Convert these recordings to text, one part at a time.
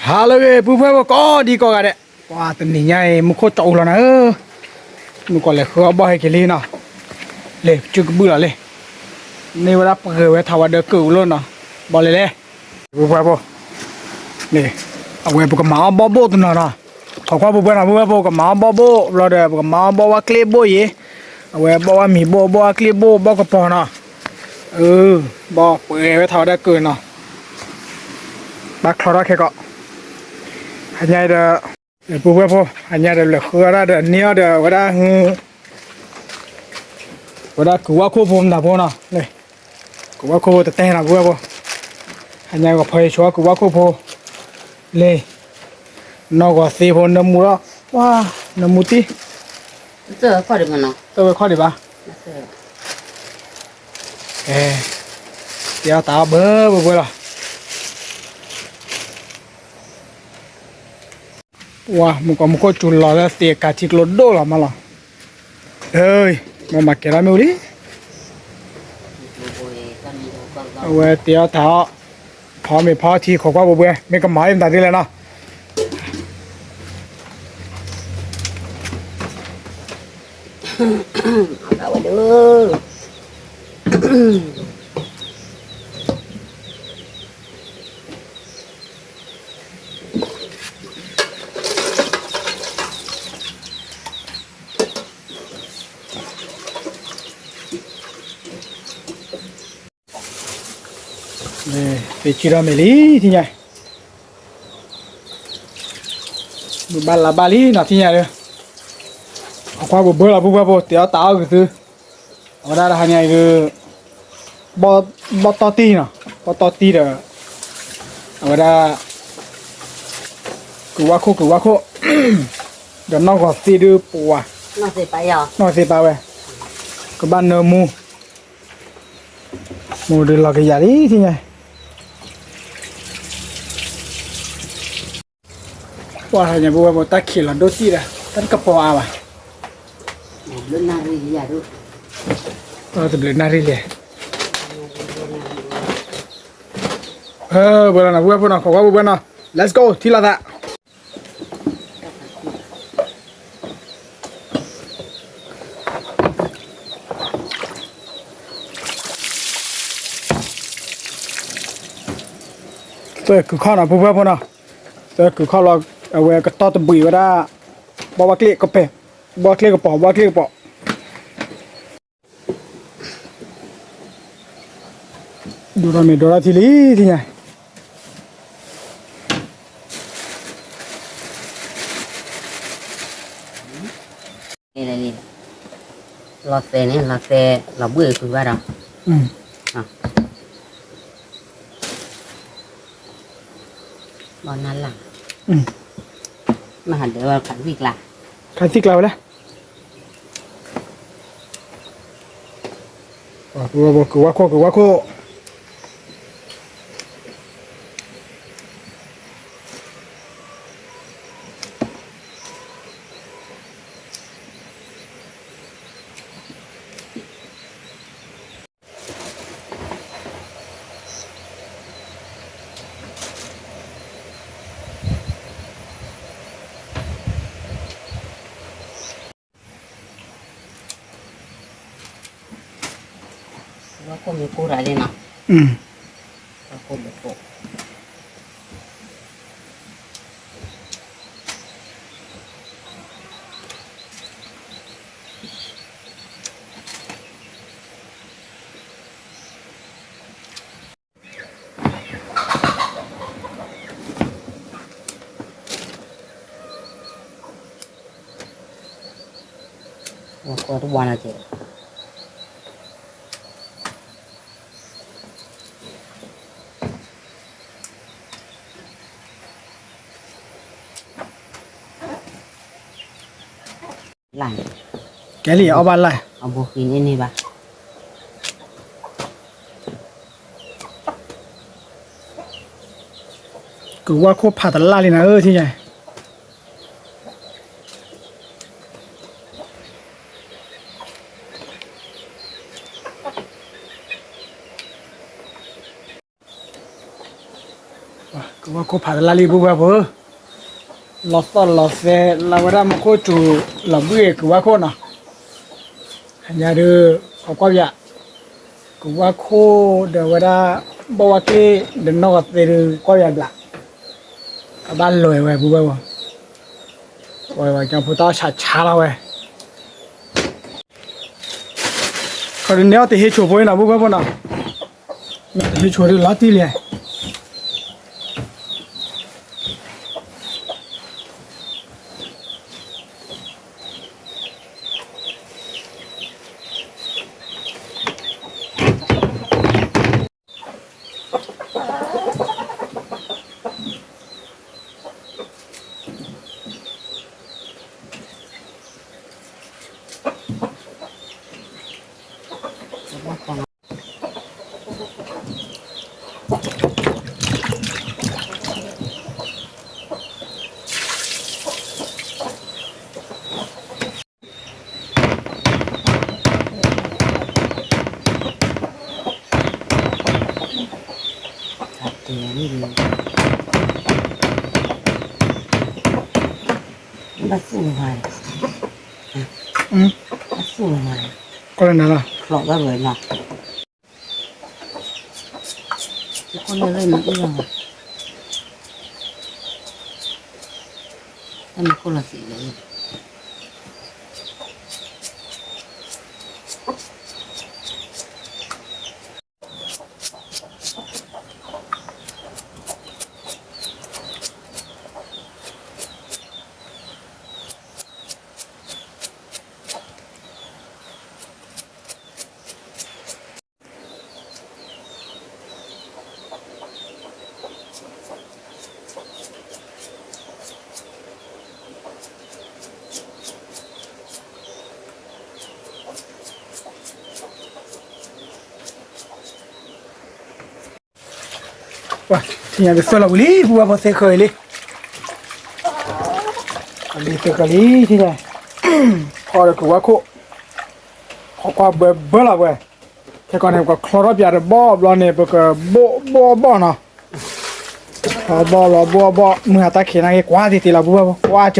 ဟါလၢအဂ့ၤ ပုၢ်ဖိဝဲၢ်ဖိကိးဒံကိးဂၤဒဲး, ပှၤတနံၤညါအံၤ မူခိၣ်ကၠီအူလီၤနၤဧၢ, မုၢ်ကီၢ်လဲၤဃုအီၣ်ဘီၣ်ဟဲက့ၤလံနီၤ, လဲၤစုကဘုၣ်လီၤလံ, မ့ၢ်ဝဲဒၣ်ပှဲၤဝဲထးဝဲဒၢကုာ်အူလီၤနီၤ, ဘီလဲၤလဲၤ, ပုၢ်ဖိဝဲၢ်ဖိ, န့ၣ်, အဝဲပကမၤအီၣ်ဘီၣ်ဘိၣ်တနီၤနီၤ, ခိးကွၢ်ပှဲၤပှဲၤနီၤ ပုၢ်ဖိဝဲၢ်ဖိ ကမၤအီၣ်ဘီၣ်ဘိၣ်ဘျီဒီး ပကမၤအီၣ်ဘီၣ်ဝဲကျ့ဘိၣ်အံၤ, အဝဲဘီၣ်ဝဲမံၤဘိၣ် ဘီၣ်ဝဲကျ့ဘိၣ် ဘီၣ်ကပီၤနီၤ, အၢ, ဘီၣ်ပှဲၤဝဲထးဝဲဒၢကုာ်နီၤ ဘၣ်ချီထီၣ်ခဲကီး, ဟါညါဒီး, ပုၢ်ဖိဝဲၢ်ဖိ ဟါညါဒီးလဲၤဃုအီၣ်ဒၣ်ဒီးန့ၢ်အီၣ်ဒီးဝဲဒၣ်, ဝဲဒၣ်ကုာ်ဝၣ်ခိၣ်ဖိမနုၤဖိနီၤ, ကုာ်ဝၣ်ခိၣ်ဖိတတဲနီၤ ပုၢ်ဖိဝဲၢ်ဖိ, ဟါညါဂီၤဖီယဆိအီၣ်ကုာ်ဝၣ်ခိၣ်ဖိ, လ့, နီၢ်ဂီၤသ့ဖိနၢမူလီၤ, ပှၤ, နၢမူတံၢ်, တၢ်ဝဲခီၣ်ဒံးဘၣ်, အဲ, တဲအီၣ်တၢ်အီၣ်ဘၢဘၢဘၢလီၤ. ပှၤမုၢ်ကီၢ်မူခိၣ်စူၤလီၤလၢသ့ၣ်ကးထံကျိဒိၣ်လီၤမးလီၤ, အၢ, မ့ၢ်မၤကဲၤထီၣ်မ့ၣ်အူလံ, အဝဲတဲအီၣ်တၢ်အီၣ်, ဖီမ့ၤဖီထံ ခိးကွၢ်ပှဲၤပှဲၤ မ့ၢ်ကမၤအီၣ်မတၤဒ်လဲၣ်နီၤ. အဝဲဒၣ် သ့ၣ်ဆံထီၣ်မ့ၤလံ ထံၣ်ညါ, မုၢ်ဘၣ်လါဘၣ်လံနီၤ ထံၣ်ညါဒီး, အကွၢ်ဘိးဘၢလီၤ ပုၢ်ဖိဖိ တဲအီၣ်တၢ်အီၣ်ဂ့ၤသု, အဝဲဒၣ်တဟါညါအံၤဒုး, ဘီၣ်တီၢ်တံၢ်နီၤ ဘီၣ်တီၢ်တံၢ်ဒီး, အဝဲဒၣ် ကုာ်ဝၣ်ခိၣ် ကုာ်ဝၣ်ခိၣ်, ဒီးနီၢ်ဂီၤသ့ဒုးပှၤ, နီၢ်သ့ပာ်ဝဲ, ကဘၣ်နၢမူ, မူဒုးလီၤကယၤလံ ထံၣ်ညါ, ပှၤဟါညါ ပုၢ်ဖိဖိ တၢ်ခံးလီၤဒိၣ်တံၢ်ဒီး တၢ်တကပီၤအါဘၣ်, တဘျုးနၣ်ရံၣ်လံ, ဝဲလီၤနီၤ ပုၢ်ဖိဖိနီၤ ခိးကွၢ်ပှဲၤပှဲၤနီၤ let's go ထံၣ်လိာ်သး သၢကုာ်ခီၣ်နီၤ ပုၢ်ဖိဖိနီၤ, သၢကုာ်ခီၣ်လီၤ, အဝဲကတီၢ်တဘှံးဝဲဒၣ်, ဘီၣ်ဘၣ်ကျ့ၣ်ကပီၤ, ဘီၣ်ကျ့ၣ်ကပီၤ ဘီၣ်ကျ့ၣ်ကပီၤ ဒိၣ်ထီၣ်မ့ၤဒိၣ်ထီၣ်ထံလံ ထံၣ်ညါ, လီၤသဲးန့ၣ် လီၤသဲး လီၤဘှ့ၣ်ကွံာ်ဘၣ်ဒီး, ဘီၣ်နၢ်လၢ်, မ့ၢ်ဟးဒၢးဝဲခးသံကျါ, ခးသံကျါဝဲလဲၣ် ပှၤပှၤပှၤ ကုာ်ဝၣ်ခိၣ် ကုာ်ဝၣ်ခိၣ်, ဝၣ်ခိၣ်မ့ၢ်ကိၢ်ရၤလံနီၤ, ဝၣ်ခိၣ်ဘၣ်ကိၢ် ဝၣ်ခိၣ်တဝါနီၤကဲး လၢ်, ကဲလံ အီၣ်ဘၣ်လၢ်, အဘိဃံန့ၣ်န့ၣ်ဘၣ်, ကုာ်ဝၣ်ခိၣ်ဖးတလၢ်လံနၤဧၢ ထံၣ်ညါ. ကဝၢ်ခိၣ်ဖးတလါလံ ပုၢ်ဝဲၢ်ဖိ, လီၤသီၣ်လီၤသဲလၢဝဲဒၣ်မူခိၣ်စူၤလီၤဘှံးကဝၢ်ခိၣ်နီၤ, ဟညါဒုး ခီကွၢ်ပယၤ, ကဝၢ်ခိၣ်ဒီးဝဲဒၣ် ဘီၣ်ဝါက့ၣ်ဒီးနီၢ်ကီၢ်သ့ဒုး ကွၢ်ပယၤဘျး, ကဘၣ်လဲၤဝဲ ပုၢ်ဝဲၢ်ဖိ, ဝဲကၠီဖိတၢ်ဆးဆါလီၤဝဲ ခီဒုးန့ၣ်အီၣ်တဟ့ၣ်ဆိၣ်ဖိအံၤနီၤ ပုၢ်ဝဲၢ်ဖိနီၤ, တဟ့ၣ်ဆိၣ်ဒုးလီၤတံၢ်လံ. ဘၣ်သူၣ်လီၤ, ဘၣ်သူၣ်လီၤ, ကီၢ်လၢနၤလီၤ, ဖျိးဘၣ်ဝဲလီၤ, ယခိၣ်လၢလၢနအံၤလီၤ, တၢ်မ့ၢ်ခိၣ်လီၤသံးလၢ ပှၤ ထံၣ်ညါကသၢလီၤဝံၤလံ ပုၢ်ဝဲၢ်ဖိ သ့ဃၢၤအံၤလံ, လံသ့ဃၢၤလံထံၣ်ညါ, ဖီဒီးကဝၢ်ခိၣ်, ခီကွၢ်ဘၢဘၢလီၤဝဲ, ခဲကီးန့ၣ် ပကချီထီၣ်ပၠးတဘီဘျီန့ၣ် ပကဘိၣ်ဘိၣ်ဘီၣ်နီၤ, ချီဘီၣ်လီၤဘိၣ်ဘီၣ် မုၢ်ဟါတၢ်ခံးနာ်က့ ကွၢ်တံၢ်တံၢ်လီၤ ပုၢ်ဝဲၢ်ဖိ ကွၢ်စၢၤ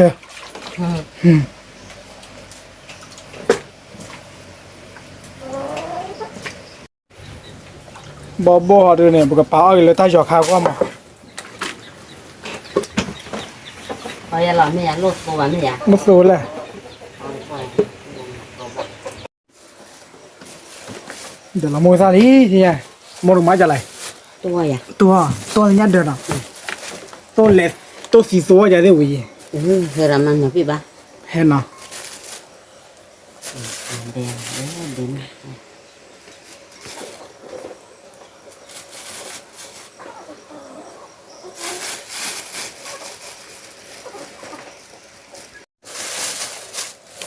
ဘီဘိၣ်ဟီဒုးန့ၣ် ပကပာ်အီၣ်က့ၤလၢတၢ်ယီၤခါအဂီၢ်မး, မ့ၢ်သိလဲၣ်, ဒီးလီၤမိၢ်သၣ်လံ, မိၢ်တမၤဒ်လဲၣ်, တိၢ်, တိၢ်ညါဒၢးနီၤ, တိၢ်လဲၤ, တိၢ်သံသိဝဲယၤသ့ၣ်ဝံၤ, ဟဲနီၤ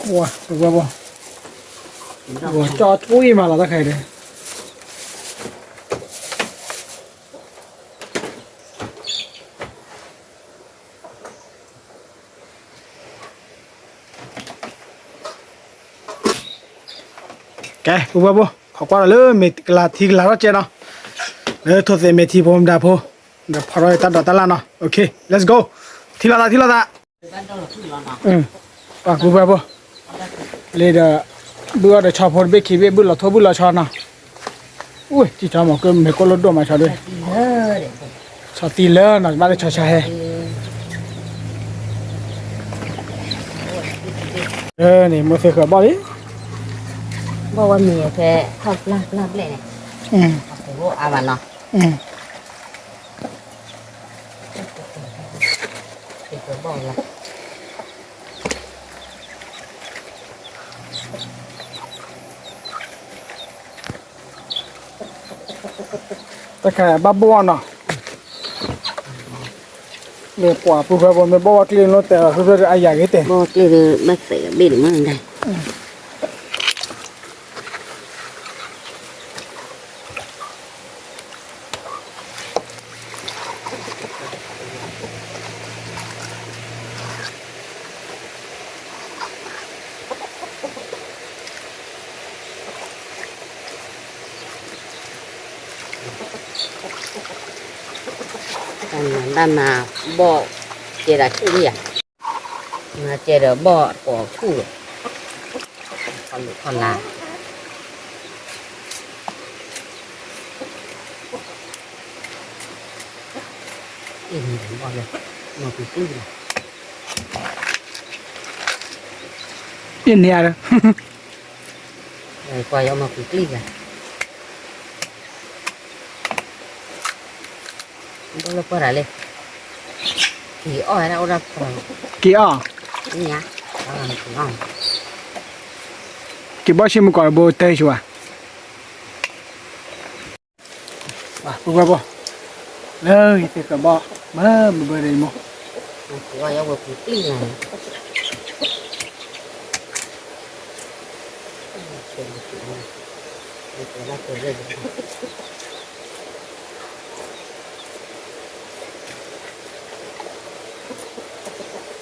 ဝဲ, ဝဲ, ဝဲ, ကၠီထူအံၤမးလီၤတၢ်ခါအံၤဒီး ကဲ ပုၢ်ဝဲၢ်ဖိ ခိးကွၢ်ဒီးလၢမ့ၤကလၤထံကလၤထီၣ်ကဲနီၤ, လၢထိၣ်သဲးမဲာ်ထံဖိမတၤဖိ, ဒီးဖီထီၣ်တၢ်ဒိးတၢ်လၣ်နီၤ, OK, let's go, ထံၣ်လိာ်သး ထံၣ်လိာ်သး, ပှၤပုၢ်ဝဲၢ်ဖိ, လံဒီး, ဘုၣ်အီၣ်ဒီးဆီဖိတဘ့ၣ်ခံဘ့ၣ် ဘုၣ်လီၤထိၣ်ဘုၣ်လီၤဆီနီၤ, အိၣ် ထံၣ်ဆီမး ကမ့ၢ်ကိၣ်လိၣ်ဒိၣ်မးဆီဒုး, ဆီသံလၢနီၤ ဘၣ်လၢဆီဆီဟဲ န့ၣ် မိၢ်သ့ၣ်ဃၢၤဘီၣ်လံ, ဘီၣ်ဝဲမံၤဖဲထီၣ်ပျၢ်ပျၢ်ဘျဲၣ်န့ၣ်, အါဘၣ်နီၤ, တၢ်ခါဘၣ်ဘိၣ်အီၤနီၤ, မ့ၢ်ပှၤပုၢ်ဝဲၢ်ဖိ မ့ၢ်ဘီၣ်ဝဲကျ့လိာ်တဲာ်လီၤ ဖဲဖဲအယၤဂ့ၤတဲာ်, ဘီၣ်ကျ့ဒီးဘၣ်သဲးဘ့ၣ်တမ့ၢ်ဒၣ် တၢ်ခါဘၣ်ဘိၣ်အီၤနီၤ, တၢ်မၤဘၣ်မၤဘီၣ်ကဲဒၣ်ဆူၣ်လံဧါ, မၤကဲဒီးဘီၣ်ပိာ်ဆူၣ်လီၤ, ခီလူၤခီလါ, အံၤဘီၣ်လၢ မၤပူၤပျံၢ်လီၤ, အံၤန့ၣ်ဧါ, ပှၤယီၤမၤပူၤပျံၢ်လီၤ. ဘီၣ်လၢပှၢ်တၢ်လဲၣ်, က့ၤအီၣ်ဝဲဒၣ်အိၣ်ဒၣ်ဖီ, က့ၤအီၣ်, က့ၤဘီၣ်ဆ့မုၢ်ကီးတဘိတဲဆူၣ်ဧါ, ပှၤပှၤပှၤ, လၢယသ့ၣ်ကဘီၣ်, မၢမဘၢဒီးယမိၢ်, ဝဲပူၤပျံၢ်လီၤ.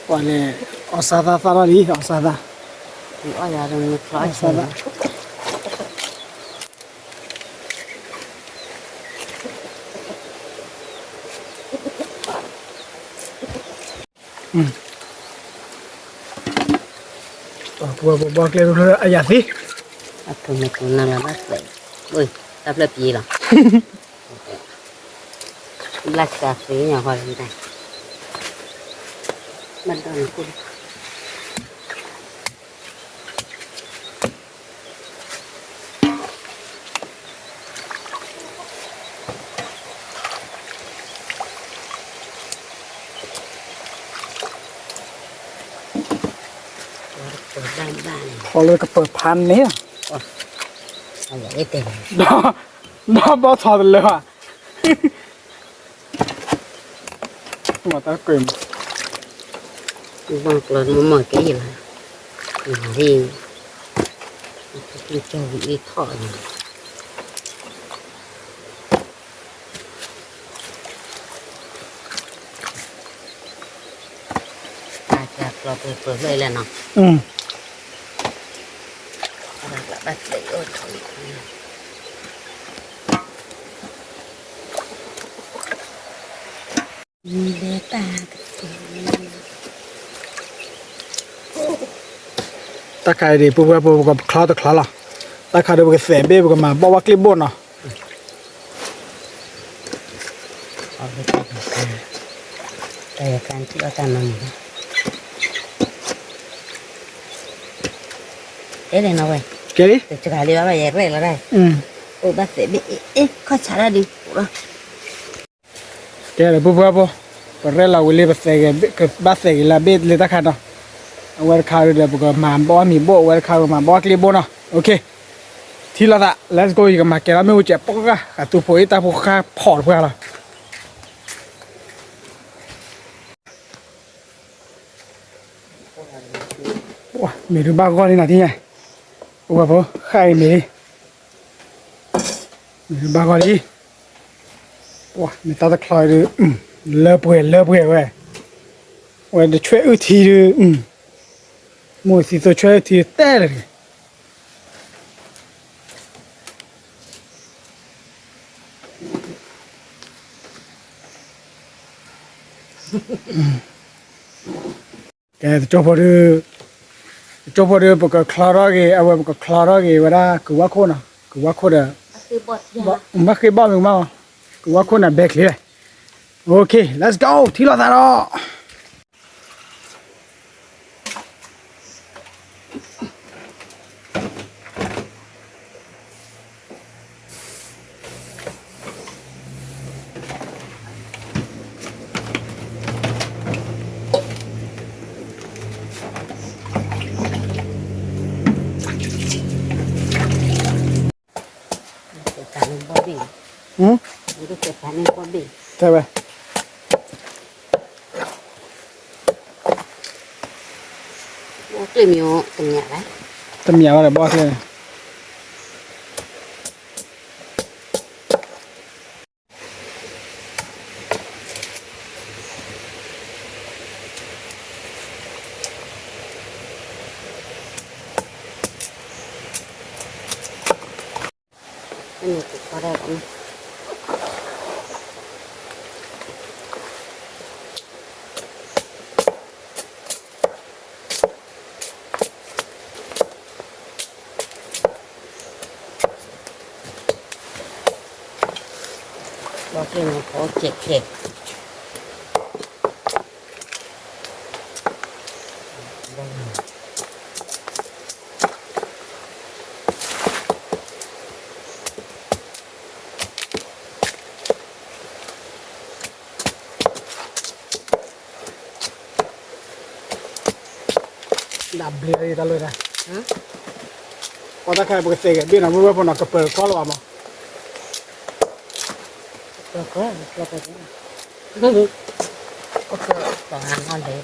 ပှၤလဲၤအီၣ်ဆါသၣ်သၣ်ထီၣ်လံ အီၣ်ဆါသၣ်, အီၣ်ယၤဒီးမုၢ်ချီအီၣ်ဆါသၣ်, ပှၤပှၤဘီၣ်ကျဲတဖျၢၣ်အယၤသ့, အဖိမ့ၢ်ကိးနၤလီၤဘၣ်သဲး, တၢ်ဖျၢၣ်ပျ့ၤလီၤ, ဘၣ်စှၤသ့ညါဃီလီၤ, ဘၣ်ဒီးနခိၣ် ထီလၢကပၢၤဖးန့ၣ်, ဒီးဘီၣ်ထီတလၢဘၣ်, မတကွၢ်, ဘၣ်ကျီမ့ၢ်မ့ၢ်ကဲယလီၤ, မၤဒ်, ကၠီဝံၤအ့ၣ်ထီၣ်, တၢ်ကျီပှဲၤပှဲၤဖျၢၣ်လဲၣ်နီၤ, တၢ်ခါအံၤဒ် ပူၤပှဲၤပူၤ ပကချီတချီလီၤ, တၢ်ခါဒီးပကသဲးဘ့ၣ် ပကမၤဘီၣ်ဝဲကျ့ဘိၣ်နီၤ. ကဲလံ, တစှၤလံဘၣ်ဘၣ် ယရဲၣ်လီၤဒၣ်, အိၣ်ဘၣ်သဲးဘ့ၣ် အ့ၣ် ခီၣ်ဆးဒၣ်ဒုး, ကဲဒီး ပူၤပှဲၤပူၤ, ပရဲၣ်လီၤဝံၤလံ ပသဲးက့ၤ ကဘၣ်သဲးက့ၤလၢဘ့ၣ်လၢတၢ်ခါနီၤ, အဝဲတခါဒီး ပကမၤဘီၣ်မံၤဘိၣ် အဝဲတခါပကမၤဘီၣ်ကျ့ဘိၣ်နီၤ, ထံၣ်လိာ်သး let's go ယကမၤကဲထီၣ်မ့ၣ်အူကဲး ပှၢ်ဃာ်ဃာ်သူဖိအံၤ တၢ်ဖိဃၢ်ဖီၣ်တပှၢ်လီၤ. မ့ၢ်ဒုးဘၣ်ဂီၢ်လံနီၤ ထံၣ်ညါ, ပဝဲဖိ ဃၣ်အံၤမ့ၢ်လံ, မ့ၢ်ဒုးဘၣ်ဂီၢ်လံ, မ့ၢ်တၢ်တချီအံၤဒုး လၢပှဲၤလၢပှဲၤဝဲ, ဝဲတဆွဲအုၣ်ထံဒုး, မိၢ်သံသိဆွဲအုၣ်ထံတဲလၢာ်တဂ့ၤ. ကဲ တကၠိဖိဒုး, တကၠိဖိဒုး ပကချီထီၣ်က့ၤ အဝဲပကချီထီၣ်က့ၤဝဲဒၣ် ကုၤဝါခိၣ်နီၤ, ကုၤဝါခိၣ်ဒီး, ဘၣ်ဃ့ဘီၣ်မုာ်မး, ကုၤဝါခိၣ်န့ၣ် ဘဲချ့လဲၣ်. Okay, let's go, ထံၣ်လိာ်သးဒီး တဲဝဲ, တမံၤဘၣ်ဒီးဘီၣ်ကျဲန့ၣ်, န့ၣ်ကခီဒၣ်လီၤ, ကဲ ဒၣ်ဘျ့တၢ်လၢတၢ်, အီၣ်တၢ်ခါပကသဲးက့ၤဘ့ၣ်နီၤ ဝဲဝဲဖိနီၤ ကပၢၤကီလီၤဘၣ်မး, ကပၢၤကီလီၤ, ကပၢၤကီလီၤ, ကပၢၤကီလီၤ,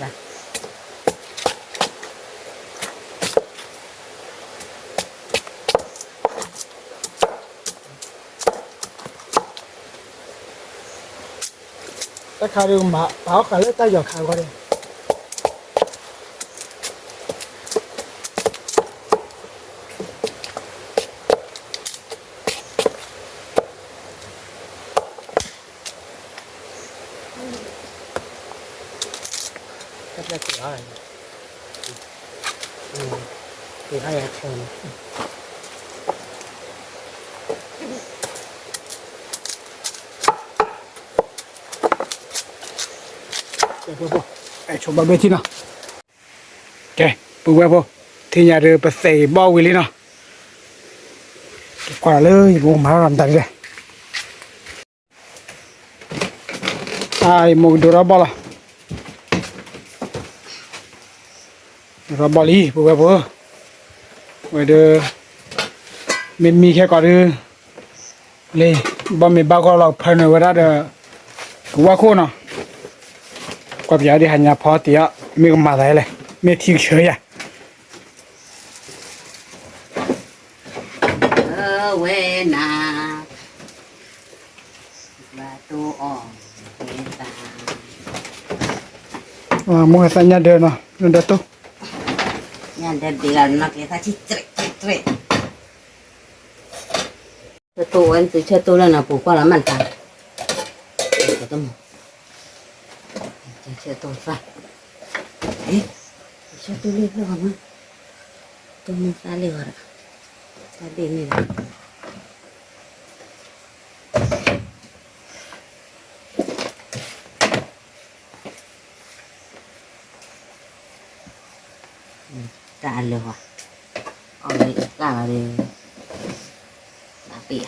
တၢ်ခါဒုးမၤပာ်အီၣ်ဃာ်လၢတၢ်ယီၤခါအဂီၢ်ဒီး ကဲ ပုၢ်ဝဲၢ်ဖိ, ထံၣ်ညါဒီးပသဲးအံၤဘီၣ်ဝံၤလံနီၤ, ကွၢ်လၢယပမၤထီၣ်မတၤဒ်လဲၣ်, အမိၢ်ကဒိးထီၣ်ဘီၣ်လီၤ, ဒိးထီၣ်ဘီၣ်လံ ပုၢ်ဝဲၢ်ဖိ, ဝဲဒီး မ့ၢ်မံခဲကီးဒုး လံ, ဘီၣ်မ့ၢ်ဘၣ်ဂီၢ်လီၤ ဖၢနုာ်ဝဲဒၣ်ဒီး ကဝၢ်ခိၣ်နီၤ, ကွၢ်ပယီၤဒ်ဟးညါဖီတ့ၢ်အီၤ မ့ၢ်ကမၤသးလဲၣ်, မ့ၢ်ထံကဆၢယၤ, ဝဲနၤ မိၢ်ဟဲသးညါဒၢနီၤ နဒၢတိၢ်, ညါဒၢဘ့ၣ်လီၤနီၤ ကဲသးဆံတြဲးတြဲး, ဆၢတိၢ်ဝဲနသုဆၢတိၢ်လၢနပူၤကွၢ်လီၤမၢ်တၢ်, ဆၢတိၢ်သၣ်, ဆၢတိၢ်လၢလီၤမး, တိၢ်မုၢ်သၣ်လၢဂီၤဒီး, တၢ်ဘ့ၣ်မ့ၢ်လီၤ တၢ်အလၢာ်ဝဲ, အီၣ်ဝဲအံၤကၢ်လီၤဒီး, တၢ်ပ့ၢ်ဧါ,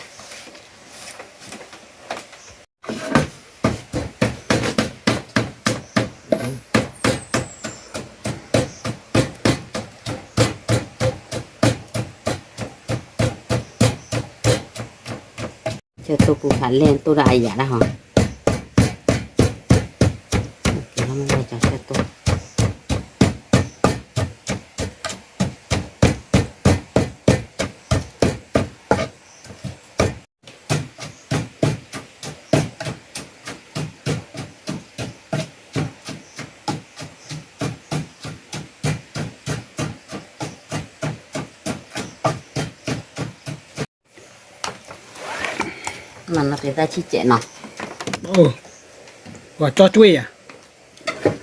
ဆၢတိၢ်ပူၤဖးလဲၢ်တိၢ်တၢ်အယၤဒၣ်ဟီ, ကဲလီၤမ့ၢ်ဝဲကၠီဆၢတိၢ် မၤနီၢ်က့ၤသၣ်ဆံၣ်စဲးနီၤ, ဂီၤကၠီကွ့ၢ်ယၤ,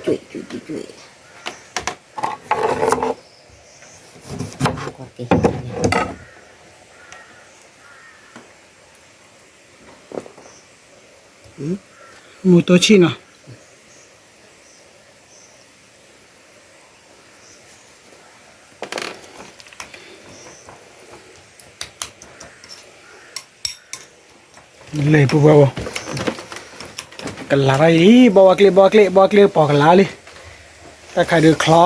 ကွ့ၢ်ကွ့ၢ်ကွ့ၢ်ကွ့ၢ်, မူတိၢ်ဆံၣ်နီၤ. လဲၤပူၤပှၤဘၣ်, ကလၤတၢ်အံၤ ဘီဝဲကျ့ ဘီဝဲကျ့ ဘီဝဲကျ့ ပီၢ်ကလၤလံ, တၢ်ခါဒုးချီ,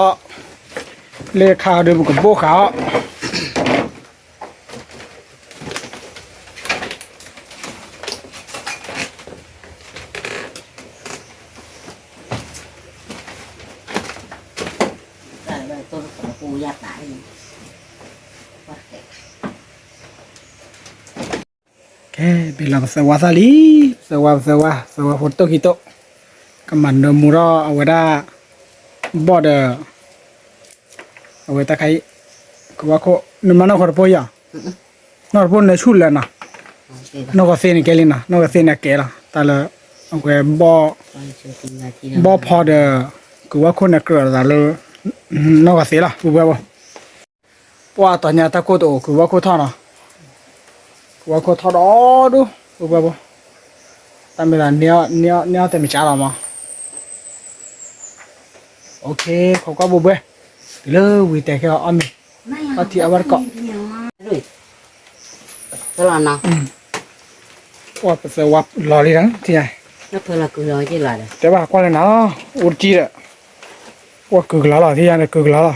လၢခါဒုးပကဘိၣ်ဃာ်အီၤ. ကဲ ဘ့ၣ်လီၤပသၢဝါသၣ်လံ, ပသၢဝါ ပသၢဝါ ပသၢဝါဖိတိၢ်ခံတိၢ်, ကမၤနၢမူထီၣ်အဝဲဒၣ် ဘီၣ်ဒီး အဝဲတၢ်ခါအံၤ, ကဝၢ်ခိၣ် နမၤနီၢ်ခိတဖိယၤ, နီၢ်တဖိနၢဆူၣ်လၢၤနီၤ, နီၢ်ကီၢ်သ့န့ၣ်ကဲလံနီၤ, နီၢ်ကီၢ်သ့န့ၣ်ကဲလီၤ, တၢ်လၢ အဝဲ ဘီၣ်ဖီဒီး ကဝၢ်ခိၣ်န့ၣ်ကြၢးအသးလၢ နီၢ်ကီၢ်သ့လီၤ ပူၤပှဲၤဘၣ်. ပှၤတီၤညါတၢ်ကိၢ်တအိၣ် ကဝၢ်ခိၣ်ထီၣ်နီၤ, ကဝၢ်ခိၣ်ထီၣ်ဒီဒူၣ် ပူၤပှဲၤဘၣ်. တၢ်မ့ၢ်ဒီး န့ၢ်အီၣ်တဲာ်မဲာ်ကၠးလီၤမး. အိၣ်ခ့ ခိးကွၢ်ဘိဘှဲ, တုၤလၢဝံၤတဲာ်ခဲအီၤအီၣ်မ့ၤ, အီထံအဝဲတကိး. ပသၢဝါလီၤလံဒီး တဲဘၣ်ကွၢ်လၢနၤလီၤ, အိၣ်တကံၢ်ဒီး, အိၣ်ကုၢ်ကလီလီၤ ထံၣ်ယၤန့ၣ် ကုၢ်ကလီလီၤ.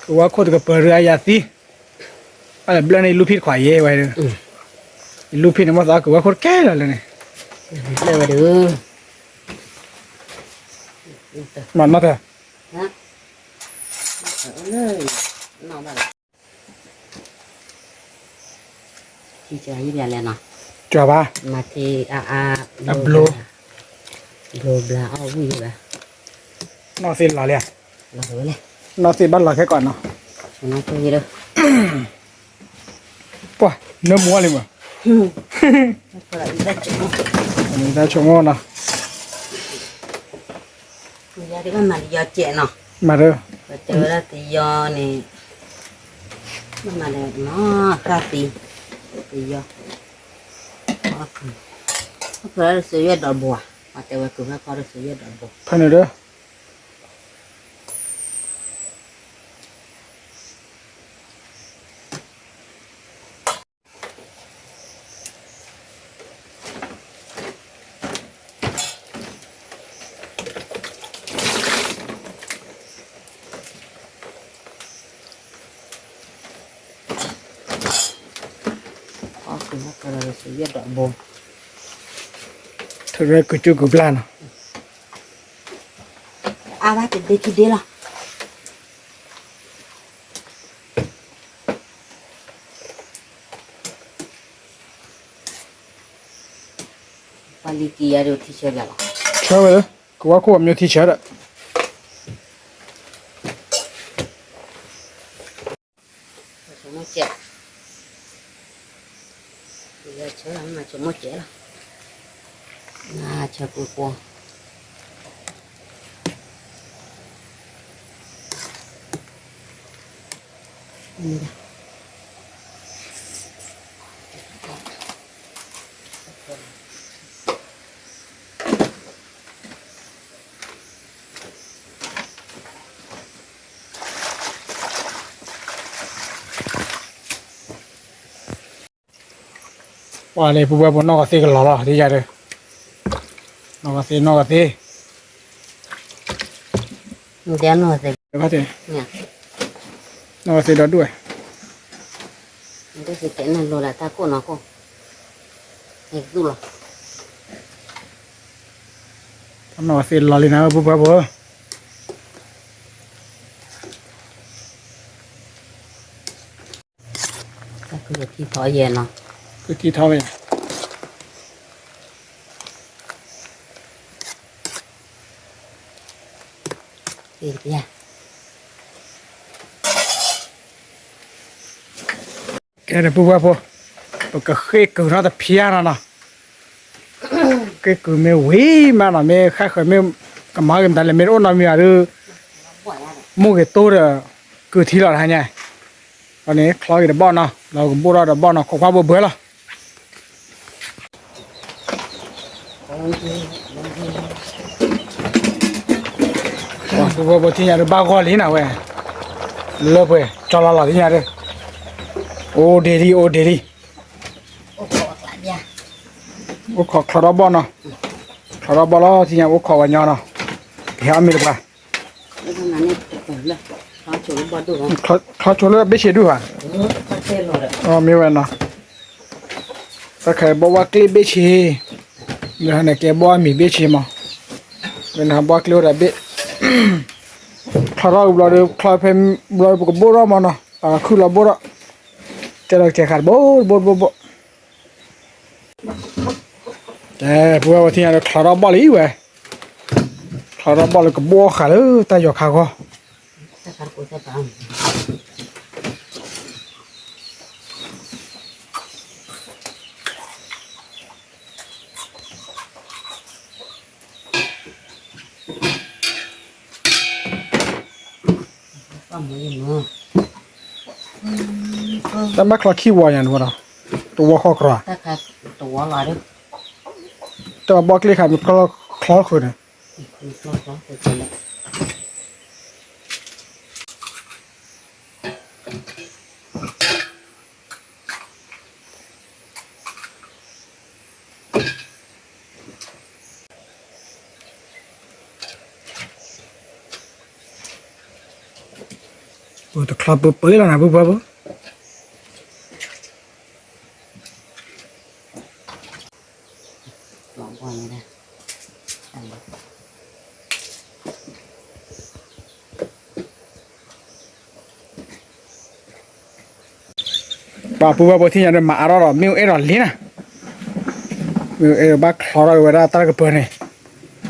ကဝါခိၣ်တကပၤဒုးအယၤသံ, အဘျၢၣ်န့ၣ် ယလူၢ်ဖံးတခွးယဲဝဲဒုး, ယလူၢ်ဖံးန့ၣ် မ့ၢ်သးကဝါခိၣ်တကဲလီၤလၢန့ၣ်, ဘျၢၣ်ဝဲဒုး, မ့ၢ်နီၢ်တၢ် ကၢၤဘၣ်, မၤထံအါအါ, အဘျိ, ဘျိဘျါအီၣ်ဝံၣ်ဘၣ်, နီၢ်သ့ၣ်လီၤလံ, နီၢ်သ့ၣ်ဘၣ်လီၤခဲကီးနီၤ, ပှၤနၢမူအီၤလံမး, တၢ်ဆိကမိၣ်နီၤ. ယၤဒ်ဘၣ်မၤတယီၤစဲးနီၤ, မၤဒၢ, ပတဲဝဲဒၣ်တယီၤန့ၣ်, ဘၣ်မၤဒီးနီၤ ဃၣ်သံ, တယီၤ, ဖဲလၢစၢၤယဲၢ်ဒီးဘိဧါ, ပတဲဝဲကုၤဖဲဖီဒီးစၢၤယဲၢ်ဒီးဘိ, ဖဲန့ၣ်ဒီး ထုးရဲကုၤကၠူကုၤပျၢ်နီၤ, အါဘၣ်တဒ့ခံဒ့လီၤ. ပှၤလံၤကံၤယၤဒိးထံဆၢဘၣ်လီၤ, ဆၢဝဲလၢ ကဝါခိၣ်အမျိုးထံဆၢဒီး ဆိကမိၣ်စဲး, ဆိကမိၣ်စဲးလီၤ, ဆၢပူပူ ပှၤလၢ ပူၤဘၣ်ဖိ နီၢ်ကီၢ်သ့ကလီၤလီၤ ဒ်ယၤဒီး, နီၢ်ကီၢ်သ့ နီၢ်ကီၢ်သ့, နီၢ်ကီၢ်သ့ ဒီဒူၣ်ဝဲ, နီၢ်ကီၢ်သ့လီၤလံနၤ ပူၤဘၣ်ဖိဧၢ. ကထံထီၣ်ဝဲ, ကဲ ပူၤဘၣ်ဖိ, ပကဃ့ကုၤထီၣ်တဖျါနီၤနီၤ, ဃ့ကုၤမ့ၢ်ဝံၤမးနီၤ မ့ၢ်ဃၣ်ဃၢၤမ့ၢ် ကမၤဂ့ၤမတၤလဲၣ် မ့ၢ်တအိၣ်နီတမံၤဘၣ်ဒီး မိၢ်ဂ့ၤတိၢ်ဒီး ကုၤထံလီၤတဟါညါ, အန့ၣ်ချီဂ့ၤတဘီၣ်နီၤ လီၤကဘိၣ်ထီၣ်တဘီၣ်နီၤ ခိးခွါဘိဘှဲလီၤ. ပူၤဘၣ်ဖိ ထံၣ်ညါဒီး ဘၣ်ဂီၢ်လံနၤဝဲ, လၢပှဲၤ ကၠီလီၤလီၤထံၣ်ညါဒီး, အိၣ်ဒ့လံ အိၣ်ဒ့လံ, အိၣ်ခိးချီထီၣ်ဘီၣ်နီၤ, ချီထီၣ်ဘီၣ်လီၤ ထံၣ်ညါ အိၣ်ခိးဝဲညီနီၤ, ကဟဲအီၣ်မ့ၤတပှၢ်, ချီဆိလၢဘ့ၣ်ဆ့ဒူၣ်ဧါ, မ့ၢ်ဝဲနီၤ, တၢ်ခဲဘီဝါကျ့ဘ့ၣ်ဆ့, လၢဟဲန့ၣ်ကဲဘီအမံၤဘ့ၣ်ဆ့မး, လၢနဘီကျ့အိၣ်ဒီးဘ့ၣ်, ချီထီၣ်ဘျီဒီး ချီဖဲဘျီဒီး ပကဘိၣ်ထီၣ်မးနီၤ, ပခုၣ်လီၤဘိၣ်ထီၣ်, တဲလီၤကဲခါတဘိတဘိတဘိတဘိ, ကဲ ပူၤဘၣ်ဖိ ထံၣ်ညါဒီး ချီထီၣ်ဘီၣ်လံဝဲ, ချီထီၣ်ဘီၣ်လၢကဘိၣ်ဃာ်လၢတၢ်ယီၤခါဂီၢ် ပမ့ၢ် တၢ်ဘၣ်ချီခံဝီညါန့ၣ်ဒီး, တဝီဃီကြၢး, တဝီလီၤ, တၢ်ဘၣ်ဘီၣ်ကျ့ၣ်ခါမ့ၢ်ချီဃုာ်န့ၣ်, အိၣ်တချီပှဲၤပှဲၤလီၤနၤ ပုၢ်ဖိဖိ, ပှၤပုၢ်ဖိဖိထံၣ်ညါဒီး မၤအါထီၣ်ဒီး မ့ၣ်အူအဲၣ်ဒိးလံနၤ, မ့ၣ်အူအဲၣ်ဒိးဘၣ်ချီထီၣ်က့ၤဝဲဒၣ်တၢ်တကပၤန့ၣ်,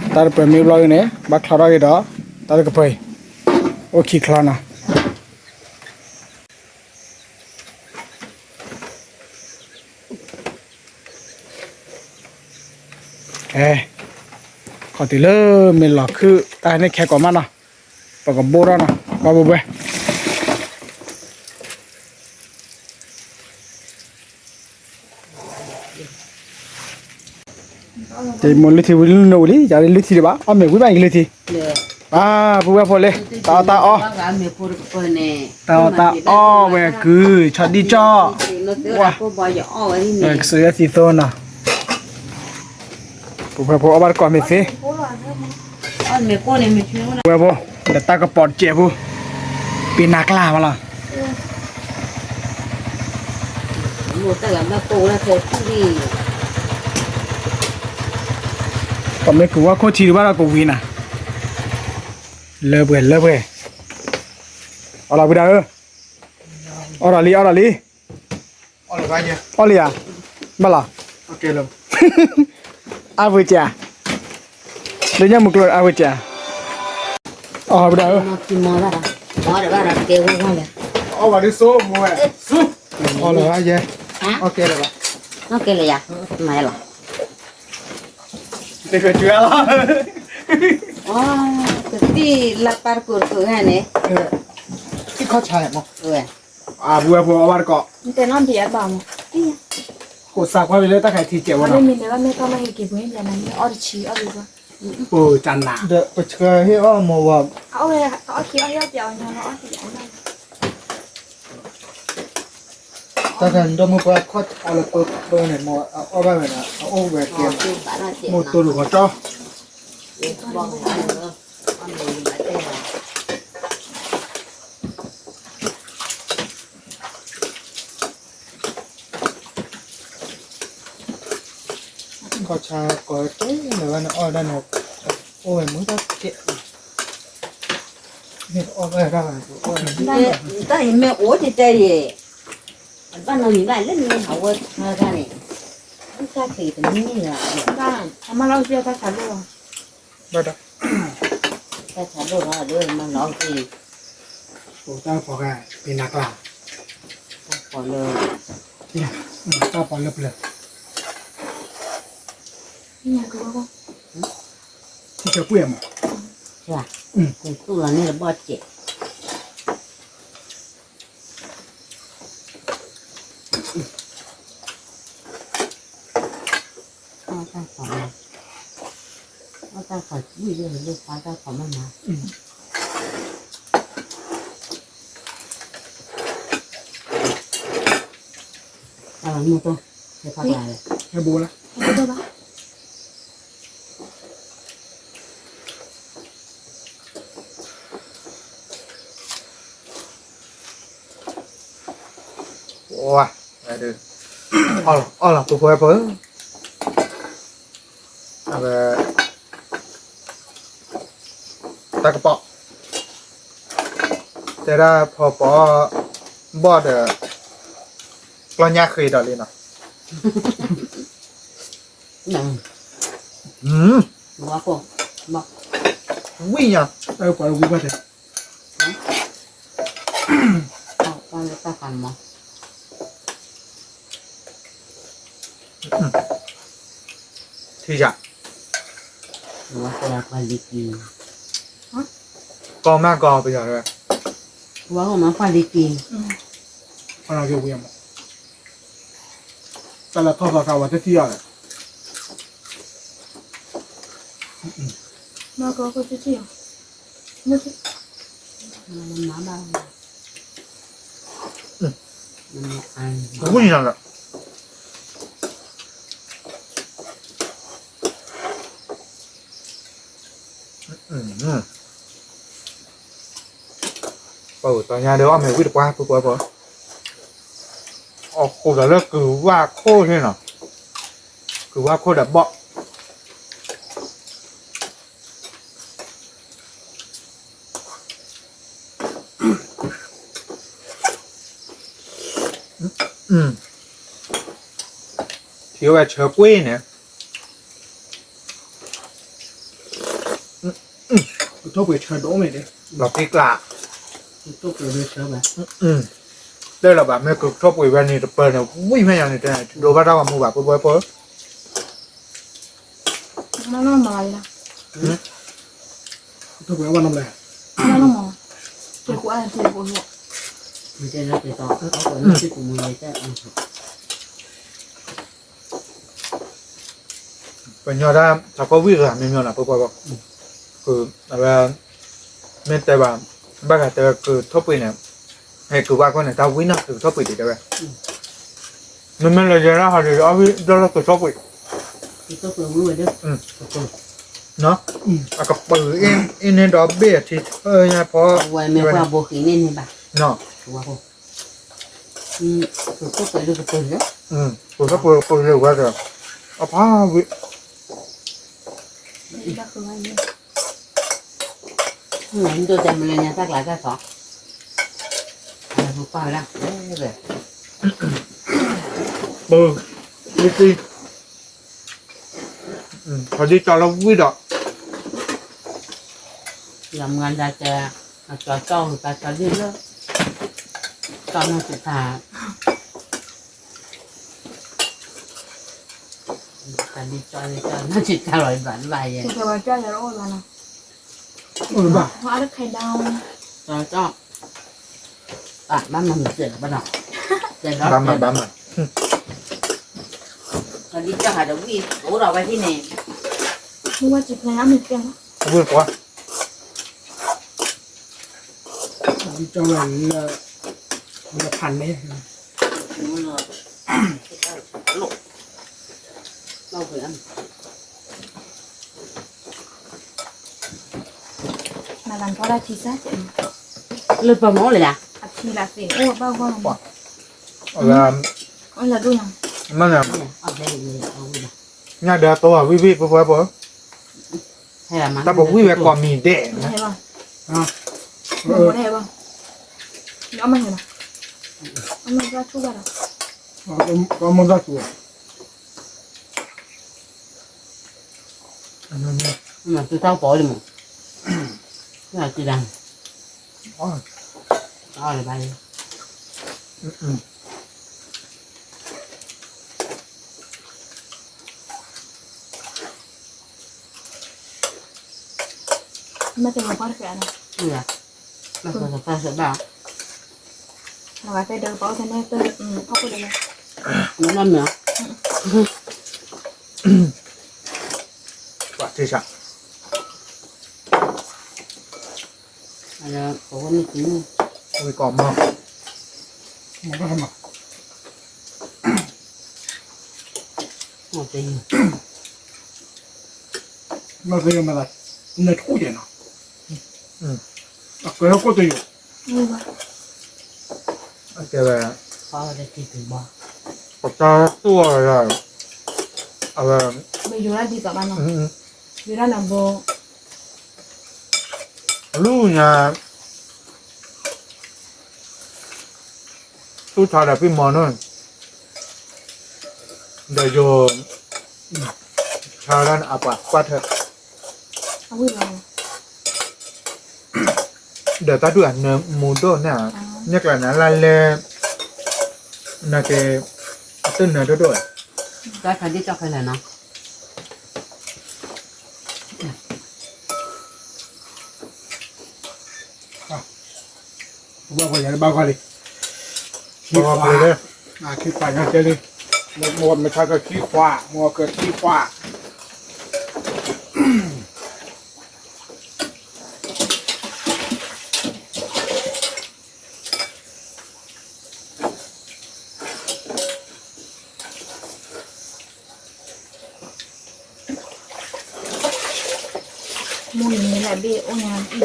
တၢ်တပၤမ့ၢ်ဘျီအံၤန့ၣ် ဘၣ်ချီထီၣ်က့ၤဒီး တၢ်တကပၤအံၤ, အိၣ်ခံချီနီၤ. အဲ, ခီၣ်တုၤလၢမ့ၢ်လီၤခုၣ်တၢ်န့ၣ်ခဲကိးမးနီၤ, ပကဘိၣ်ထီၣ်နီၤ ပှၤပုၢ်ဖိ တမိၢ်လုၢ်ထံဝံၤလုၢ်နိဝံၤလံ ယၤလုၢ်ထံဒံးဘၣ် အီၣ်မ့ၤဝံၤဘၣ်အံၤလုၢ်ထံ, ပှၤပုၢ်ဖိဖိလံ တၢ်အီၣ်တၢ်အီ, တၢ်အီၣ်တၢ်အီဝဲကုၤ ဆီဒံၣ်ကၠီၣ်, ဝဲကစၢ်ယွၤသံသိနီၤ, ပုၢ်ဖိဖိအီၣ်ဘၣ်တကိးမ့ၢ်သ့, ပုၢ်ဖိ ဒီးတၢ်ကပီၤတစဲးဖိ, ပ့ၤနၤကျါမးလီၤ. ပမ့ၢ်ကဝီၤခိၣ်ထံတဘၣ်ဒီးကဝံၤနၤ, လၢပှဲၤလၢပှဲၤ, အီၣ်လီၤဝံၤဒၣ်ဧၢ, အီၣ်ဒီးလံ အီၣ်ဒီးလံ, အီၣ်လံဧါ, ဘၣ်လီၤ, အါဝံၤစၢ်, လၢညါမုၢ်ကျိၤအါဝံၤစၢ်, အီၣ်ဝံၤဒၣ်ဧၢ, အီၣ်ဝံၤဒၣ်ဧၢ, အီၣ်လီၤဝဲယဲ, အီၣ်ကဲလၢၤဘၣ်, မၤလီၤ, တကတုၤလီၤ, ကသံၣ်လၢပၢ်တကိးတကိးဂၤန့ၣ်, သံၣ်ခီၣ်ဆါမး, အဝဲဖိအီၣ်ဘၣ်တကိး, တဲနီၣ်ဒံးအဘၣ်မး, ကိးစးကွၢ်ဝဲလၢတၢ်ခါထံကဲးဝဲနီၤ, မ့ၢ်န့ၣ်ဘၣ်မ့ၢ်ကီၢ်မ့ၢ်ဟ့ၣ်က့ၤပှၤန့ၣ် မၤန့ၣ်အီၣ်တဆံအီၣ်ဒံးပှၤ, ပကနၣ်, ပဆှၢဟ့ၣ်အီၣ်မးဝဲ, အီၣ်ဝဲ, အီၣ်ခံအီၣ်ဟ့ၣ်အီၣ်ပျးအီၤညီလီၤအီၣ်ခံအီၣ်, တၢ်ခါန့ၣ်ဒီးမိၢ်ပှၢ်ခီၣ်အီၣ်လၢပၢပၢန့ၣ် မ့ၢ်အီၣ်ဘၣ်ဝဲဒၣ် အအိၣ်ဝဲကဲ, မိၢ်တိၢ်တဂီၤကၠီ ခီၣ်ဆါကိးတဲလၢၤဘၣ်န့ၣ် အီၣ်ဝဲဒၣ်န့ၣ်, အိၣ်ဝဲမုၢ်တၢ်ကဲး, မ့ၢ်အီၣ်ဘၣ်ဒၣ်ဘၣ်န့ၣ်, တၢ်အံၤမ့ၢ်အိၣ်တဲတဲယဲၢ်, အဘၣ်နီတမံၤဘၣ်လၢမ့ၢ်ဟးဝဲဆါတၢ်န့ၣ်, တၢ်ခဲအံၤတမံၤန့ၣ်လီၤ, အမါလီၤက့ၤတၢ်ဆးဒိၣ်လီၤ, ဘၣ်ဒီး တၢ်ဆးဒိၣ်လီၤဒီးမါလီၤက့ၤ, အိၣ်တၢ်ကပီၤဂၤ, ပ့ၤနၤကျါ, တၢ်ကပီၤလၢ, တၢ်ကပီၤလၢပျၢၤ, ထံဆၢကွံာ်မး, သူၣ်လီၤန့ၣ်တဘီၣ်စဲး အီၣ်တၢ်ခီၣ်မး, အီၣ်တၢ်ခီၣ်ဝံၣ်လၢလၢဖါတၢ်ခီၣ်မးမး, တၢ်မူတိၢ်, ဟဲဖးကျါလဲၣ်, ဟဲဘိလၢ ဝါ, အီၣ်လီၤ ပူဖိဝဲဖိ, အဝဲ, တၢ်ကပီၤ, တဲဒၣ်ဖီပီ, ဘီၣ်ဒီး, ကျီညါဃ့ဒီးလံနီၤ, ဝံၣ်ညါ, တၢ်ကပီၤလၢဝံၣ်ဘၣ်တဲ ထံယၤ, ကီမးကီပယီၤ, ဝါဟိမးကွၢ်လံက့ၤ, ဝံၤမး, တၢ်လၢထီၣ်သီခါဝဲတထံၣ်အီၤလဲၣ်, မၤကီၢ်ခိၣ်တထံၣ်အီၤ, မ့ၢ် ဝံၤနၤလၢ ပှၤတညါဒီးအီၣ်မ့ၤဝံၣ်တပှၢ်ပှၢ်ပှၢ်, အီၣ်ဃိဒီးလၢကုၤဝၣ်ခိၣ်သ့ၣ်နီၤ, ကုၤဝၣ်ခိၣ်ဒီးဘီၣ် ထံဝဲဆၢကွံာ်န့ၣ်, ကထိၣ်ပှ့ၤဆၢဒိၣ်မ့ၢ်ဒ်, လီၤတံၢ်ကျါ, ကထိၣ်ပှ့ၤဆၢဘၣ်, တၢ်လီၤဘၣ် မ့ၢ်ကထိၣ်ပှ့ၤဝဲန့ၣ် တပၢၤန့ၣ် ဝံၣ်ဖဲညါန့ၣ် တဒိဘၣ်တၢ်ဂီၤမူဘၣ် ပှဲၤပှဲၤပှဲၤ မၤလီၤမၤလီၤ, ကထိၣ်ပှ့ၤအဝဲနီတဘျီ, မၤလီၤမၤလီၤ, က့ၤကူအါက့ၤကူ, ပညီတၢ် ထးခိၣ်ဝံၣ်ဂၤမ့ၢ်မ့ၢ်နီၤ ပှဲၤပှဲၤပှဲၤ, အဝဲ မ့ၢ်တဲဘၣ်, ဘၣ်ဂၤတဲဝဲကထိၣ်ပှ့ၤန့ၣ်, ဟဲကုၤဘၣ်ခိၣ်န့ၣ် တၢ်ဝံၣ်နီၢ်ကထိၣ်ပှ့ၤဒံးတဲဝဲ, မ့မ့ၢ်လၢယဲဒၣ်ဟီဒ်အီၣ်ဝံၣ်ဒီလၢကထိၣ်ပှ့ၤ, အကပၤအ့ၣ်န့ၣ်ဒီးဘ့ၣ်အထံထၢညါဖီ, ဝဲမ့ၢ်ပှၤဘိဃံန့ၣ်န့ၣ်ဘၣ်, ကထိၣ်ပှ့ၤလၢကပၤလၢ, ကထိၣ်ပှ့ၤကပၤလၢဝဲဒီး, အဖးဝံၣ် ဒိၣ်တဲမလၢညါတၢ်ကျါတၢ်စီၤ, ပၢ်ဝဲဒၣ်, ပၢ်, လံတံ, ခီဒံကၠီလၢဝံၣ်ဒီး, ယမၤဒၣ်တဲ, အကၠီကၠီဝံၤပၢ်ကၠီလံလၢ, ကၠီနီၢ်စံးဖး တၢ်ဒ်ကၠီလံကၠီနီၢ်စံးဖးလီၤဘၣ်ဘၣ်ယဲ, ကၠီကၠီ, ဘၣ်မၤမုာ်စဲးလီၤဘၣ်နီၤ, ဘၣ်မၤဘၣ်မၤ, ကၠီဒ်ကၠီဟးဒီးဝံၣ် အိၣ်ဒီးဝဲဟံၣ်န့ၣ်, ဝံၣ်ပှၤ ကၠီဝဲလၢ, လၢဖးန့ၣ်, မၤလၢထီၣ်ဒၣ်ထံစၢ်ကဲး, လၢပှၤမၤအိၣ်လၢယၤ, အထံလၢသ့ၣ်အိၣ်ဘၣ်ဂီၢ်လီၤ, မ့ၢ်လၢဒိၣ်ညါ, မ့ၢ်လၢ, ညၣ်ဒီးအတိဝဲဝံၣ်ဝံၣ်ပှဲၤပှဲၤပှဲၤ, တၢ်ပဝံၣ်ဝဲကိးမံၤဒဲး, မ့ၢ်ဟဲဘၣ်, အမ့ၢ်ဟဲဘၣ်, အမ့ၢ်ဘၣ်ထူၣ်ဘၣ်ဒီး, အမ့ၢ်ဘၣ်ထူၣ် မ့ၢ်သုတၢ်ကပီၤအိၣ်ဒံးမး, မ့ၢ်သုတၢ်, အီၣ်လၢၤဘၣ်လံ, မ့ၢ်တမၤကွၢ်တကဲးနီၤ, မ့ၢ်တမၤကွၢ်တကဲးဘၣ်, နဝဲတဲဒီးပှၤအိၣ်ဖဲန့ၣ်, ဖီခိၣ်ဒီး, နမ့ၢ်, ပှၤထံဆး အဝဲမ့ၢ်က့ၤ, ဝံၤကိးမီၤ, မ့ၢ်, မ့ၢ်သ့ၣ်ညါမးသး, နထူၣ်ယဲၢ်နီၤ, အကဲဟဲကိၣ်တယိာ်, အကဲဝဲ, ပတၢ်သူၣ်အီၤ, အဝဲ, ယိၤဒၣ်ဒ်သိးဘၣ်နီၤ, ယိၤဒၣ်နဘိ, လူညါ သူၣ်ထီဒီးဖံမီၤနီၤ, ဒီးယိၤ, ဆါဒၣ်နအပှၤကွၢ်ထၢၣ်, ဒီးတၢ်ဒုးအနၢမူဒိၣ်န့ၣ်, ညၣ်ကျါနၤလၢလဲၣ်, နက့ၤ, အတနၢဒိၣ်ဒိၣ်ဝဲ, တၢ်ခါဒ်ကၠီခဲလၢာ်နီၤ ဘၣ်ပှၤယၤလၢဘၣ်ဂီၢ်လံ, ခံခွါ, ခံခွါညါတဲလံ, မ့ၢ်မဆါကခံခွါ, မ့ၢ်ကခံခွါ. မုၢ်နံၤလၢဘ့ၣ်အိၣ်ညါအံၤလီၤ,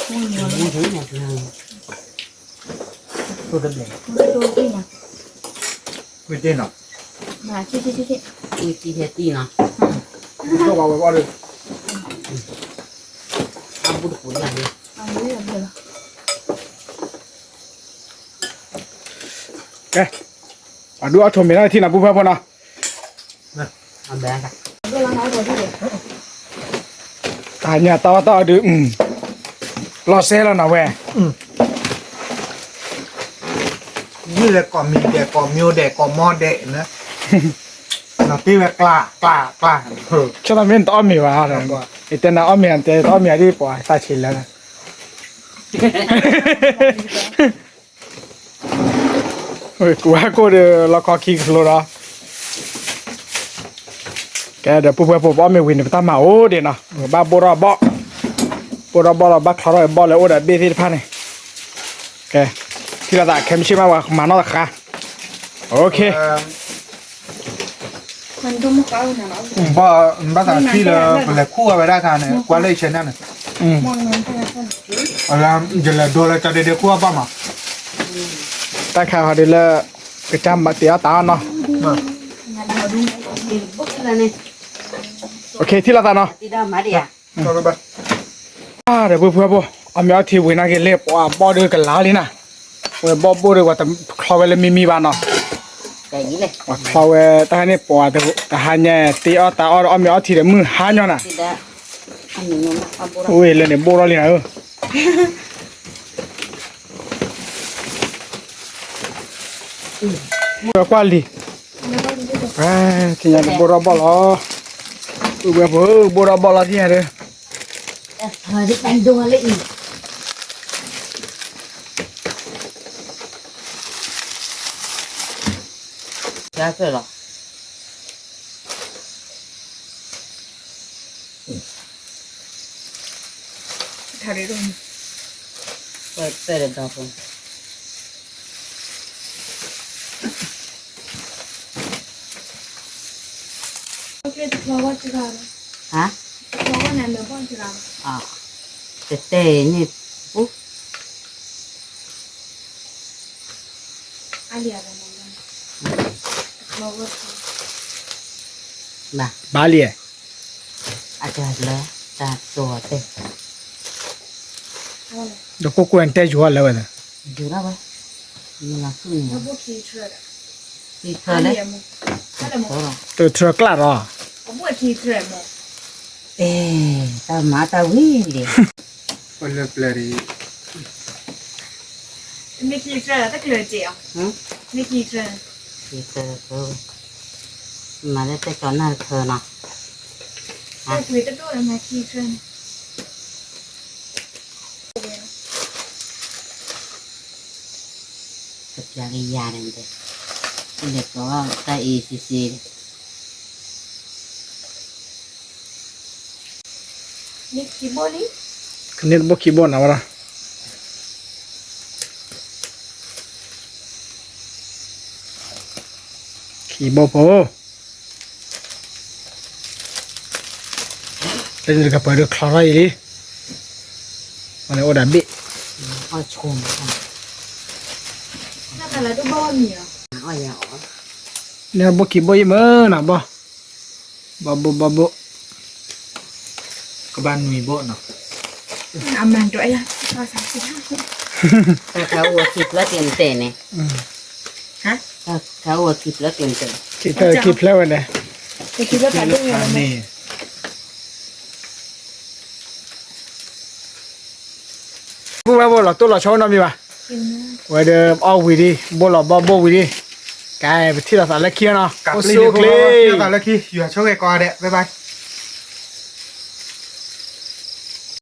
မုၢ်နံၤလီၤ, မုၢ်တဘ့ၣ်, မုၢ်တဘ့ၣ်နီၤ, ဝံၤတ့ၢ်နီၤ, ဝံၤတ့ၢ်ဟဲတ့ၢ်နီၤ, ဝံၤတ့ၢ်ဝဲဘီၣ်ဒီး, အဘူးတပူၤညါန့ၣ်, ကဲ, ပှၤဒုးအီၣ်ထိးမ့ၤတၢ်ထံၣ်နီၤ ပုၢ်ဖဲဖိနီၤ. တၢ်ညၣ်တၢ်အီၣ်တၢ်အီဒုး, လီၤစဲလီၤနီၤဝဲ, ယုၢ်လၢကိးမံၤဒဲး ကိးမံၤဒဲး ကိးမီၤဒဲး, နီၤတ့ၢ်ဝဲကျါ ကျါ ကျါ, ဆိသးမ့ၢ်နတအီၣ်မ့ၤဘၣ်, ယတဲနၤအီၣ်မ့ၤတဲတအီၣ်မ့ၤဒ်ပှၤသးဆံးလၢ ကူဝဲကိၣ်ဒီးလီခီခံကလိဒီး, ကဲဒီးပုၢ်ဖဲဖိပအီၣ်မ့ၤဝံၤန့ၣ် ပတၢ်မၤအိၣ်ဒံးနီၤ, ပဘၣ်ဘိၣ်ထီၣ်ဘီၣ်, ဘိၣ်ထီၣ်ဘီၣ်လီၤ ဘၣ်ချီထီၣ်ဘီၣ်လၢအိၣ်ဒီးဘ့ၣ်သ့ၣ်တဖၣ်န့ၣ်, ကဲ, ထံၣ်လိာ်သးခဲမုၢ်ဆ့ၣ်မး ပှၤမၤနီၣ်တခါ, အိၣ်ခ့ ဘၣ်သးထံၣ်လၢ ပလဲၤခူၣ်ဝဲဒၣ်တၢ်န့ၣ် ကွၢ်လၢယဆဲးန့ၣ်န့ၣ်, ယလဲၤဒိလၢကၠီဒ့ဒ့ခူၣ်အဘၣ်မး, တၢ်ခါဟီဒ်လၢ ကစၢ်မၤတ့အီၣ်တၢ်အီၣ်နီၤ, အိၣ်ခ့ ထံၣ်လိာ်သးနီၤ. ဒီးပုၢ်ဖဲဖိ အီၣ်မ့ၤအီထံဝံၤနာ်က့ၤလၢ ပှၤဘီၣ်ဒုးကလၤလံနၤ, ဝဲဘီၣ်ဘိၣ်ဒီး ပှၤတချီဝဲလၢမံမံဘၣ်နီၤ, ပှၤချီဝဲတၢ်ဟဲန့ၣ် ပှၤတဟါညါ တ့အီၣ်တၢ်အီၣ်ဒီး အီၣ်မ့ၤအီထံဒီးမုၢ်ဟါညီနၤ, အိၣ်လၢန့ၣ်ဘိၣ်ထီၣ်လံနၤဧၢ ကွၢ်လံ, ထံၣ်ညါဒီးဘိၣ်ထီၣ်ဘီၣ်လီၤ, ပုၢ်ဝဲၢ်ဖိ ဘိၣ်ထီၣ်ဘီၣ်လီၤထံၣ်ညါဒီး, တတဲန့ၣ်ပူ ဘၣ်လံ, ဒီးကိၢ်ကိၢ်နတဲယူၤအီၤလၢဝဲ, ယူၤဒၣ်ဝဲ, တထြၢကျၢ်ဒီး, အဲ တၢ်မၤတၢ်ဝံၤလံ, ပလၢပျၢၤဒံး, မ့ၢ်ခံထြၢ တကျၢၤတ့ၢ်အီၤ, မ့ၢ်ခံထြၢ, မၤလၢတဲကီးနၢ်တထၢနီၤ, တပျၢ်ကယၤန့ၣ်, လဲၤကီးတၢ်အံၤစံစ့, ကန့ၢ်တဘိခံဘိနၤဝဲဒၣ်, ခံဘိဖိ, လၢန့ၣ်တကပၤဒုးချီထီၣ်အံၤလံ, အန့ၣ်အိၣ်ဒၣ်ဘ့ၣ်, န့ၢ်ဘိခံဘိယံၤမ့ၢ်နၤဘီၣ်, ဘီၣ်ဘိၣ်ဘီၣ်ဘိၣ်, ကဘၣ်နွံဘိနီၤ, အမၤဒိးယၤ, တၢ်အိၣ်ခံဖျၢၣ်တ့ၢ်တဲန့ၣ်, တၢ်အိၣ်ခံဖျၢၣ်တ့ၢ်တဲ, ခံဖျၢၣ်ဝဲန့ၣ်, ပုၢ်ဝဲၢ်ဖိလီၤတိၢ်လီၤဆီနီတမံၤဘၣ်, ဝဲဒီးအီၣ်ဝံၤဒံး ဘိၣ်လီၤဘီၣ်ဘိၣ်ဝံၤဒံး, ကဲ ပထံၣ်လိာ်သးလၢခံနီၤ, အိၣ်ဆူၣ်အိၣ်ချ့, ထံၣ်လိာ်သးလၢခံ, ယွၤဆိၣ်ဂ့ၤကိးဂၤဒဲး, bye bye.